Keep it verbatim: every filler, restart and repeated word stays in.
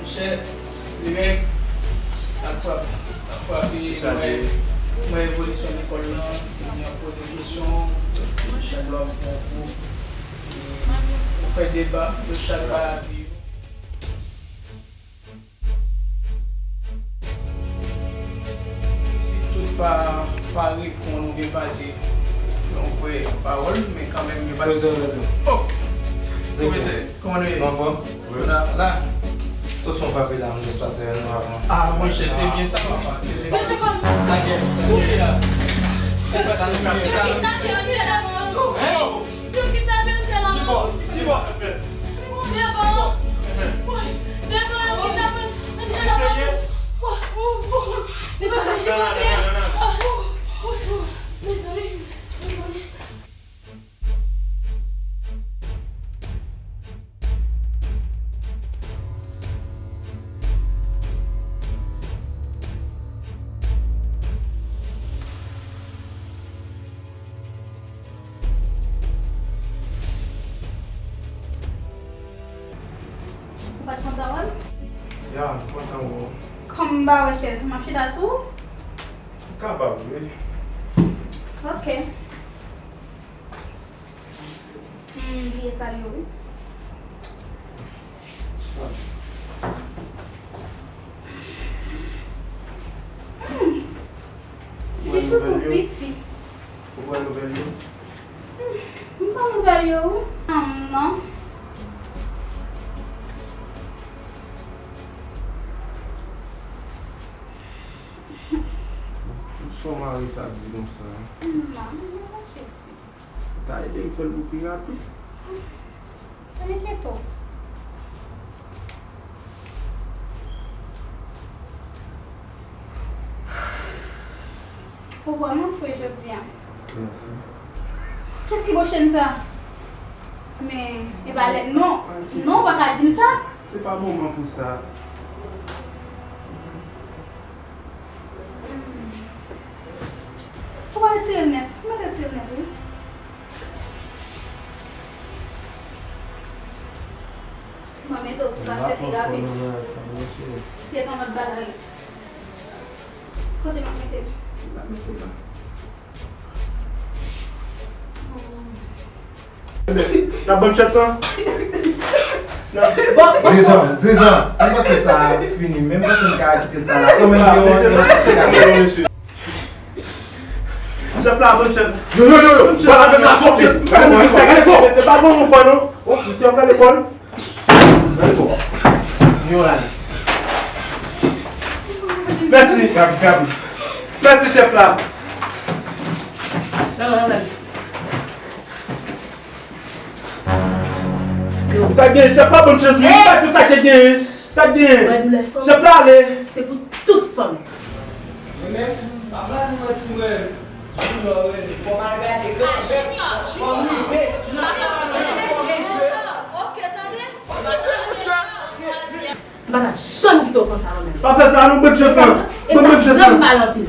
Chè, dirèk, l ap frape, l ap frape, mwen, mwen evolisyon lekòl lan, timoun yo ap poze kesyon, chak lè w ap fè yon kou, ou fè deba, yo chak bay avi yo. Si tout pa, pa reponn oubyen pa di yon vrè pawòl, men kanmenm yo pa di. Pwofesè Renato. Oh! Pwofesè, kòman nou ye? Nou anfòm? Wi. La. La. Sot fè yon frape la, m jis pase nou avan. Ah, monchè, se byen sa, papa. Se byen. Mesye, kòm sa gen. Sa gen la. Se pa sa. Yo kidnape Angela nan tou. Hein? Yo kidnape Angela nan tou. Ki bò? Ki bò? Devan. Devan, yo kidnape Angela nan tou. Mezanmi, mezanmi. Ou pa t kontan wè m? Ya, m kontan wè w. Kòm m pa wè chèz, m ap chita sou ou? Ou kapab, wi. Ok. M bliye salye w, wi. Hmm. Ti bisou tou piti. Ou pran nouvèl yo? Hmm. M pran nouvèl yo, wi. Ah, non. Sa w mari sa di konsa? Non, m pa mache di. Ou ta ede m fè l pou pi rapid. Enkyete w. Ou vrèman fre jodi a. Mèsi. Kiyès ki bo chèn sa? Men, e pa lèt non. Non, ou pa ka di m sa. Se pa moman pou sa. Ou pa retire l nèt. Ou mèt retire l nèt, wi. Mwen mete w pou ka fè pi rapid. Se yon lòt bagay. Kote m ap mete l? M ap mete l la. Hmm. N ap ban m chèz lan? Bon, bon, Dejan, Dejan, m panse sa fini, men m panse m ka kite sa la. Kanmenm, ah, yo, mesye, yo, mesye, mesye. Chèf la, ban m chèz. Yo, yo, yo, yo, ban m chèz. Gade lekòl, gade lekòl. Se pa bon, mwen kwè, non. Oh, misye ap gade lekòl. Gade lekòl. Yo, la. Mèsi. Gabi, Gabi. Mèsi, chèf la. Non, non, non. Sa k genyen, chèf la, ban m chèz, wi. Hey! M pa di w sa k genyen. Sa k genyen. Mwen doulè fanm. Chèf la, ale. Se pou tout fanm. Men, pa ba nou manti, mwen. Junior, mwen. Fò m al gade gran jèt. Fò m rive. Junior, fò m rive. Ok, tande. Fò m rive. M pa t ap janm kite w pran sa nan men m. Pa fè sa non, ban m chèz lan. Ban m chèz lan. E m p ap janm pale anpil.